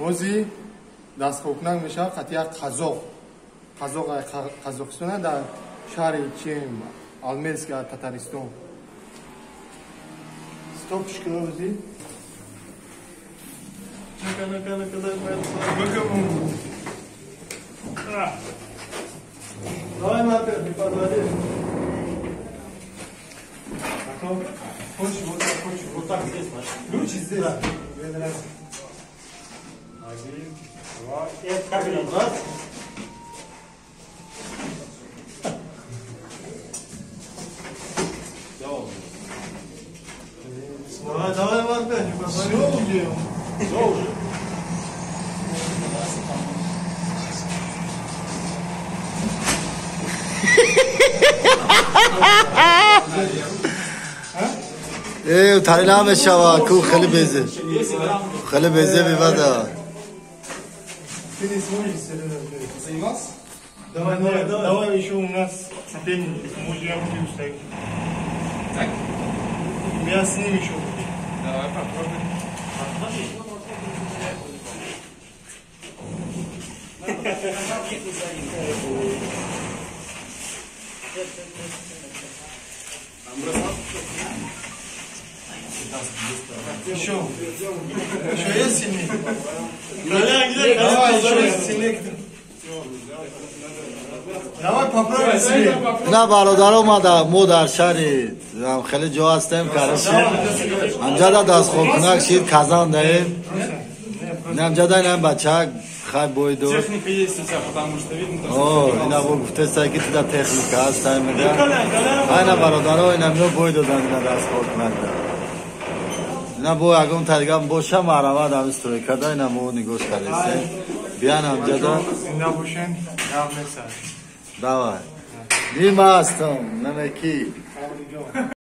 Ози дастхокунак мешавад қати як қазоқ. Қазоқ Қазоқистон дар шаҳри чем Алмельск, Татаристон. Стоп школози. Ну-ка, ну-ка, ну-ка, дай. Давай, Матер, не подводи. Потом, хочешь, вот так, хочешь, вот так здесь, Маша. Ключ здесь? Да. Мне нравится. Один, два, и как идет? Раз. Давай, давай, Матер, не подводи. Все уже. Все уже. Эй, тарила мешава, ку хели безе. Хели безе бивада. Ты не сможешь заниматься? Давай, давай, давай еще у нас соперники, может я буду ставить. Так? Я с ним еще буду. Давай попробуем. Еще. Еще есть сильнее? Давай, еще есть сильнее. Давай попробуем сильнее. На бародаро мо дар шаҳри хеле ҷо ҳастем, короче. Амҷада дастхокунак шид казан даем. Амҷада инам бачак хай бой дод. Техника есть у тебя, потому что видно. О, ина бо гуфтеста ки туда техника ҳаст, мега. Айна бародаро ина миё бой додан ина дастхокунак да. Ина бо ягон таригам боша маҳрамат ҳами стройка да ина мо нигоҳ кардесем. Биён амҷада. Зинда бошен, гап несад. Давай. Нима ҳастам, намеки.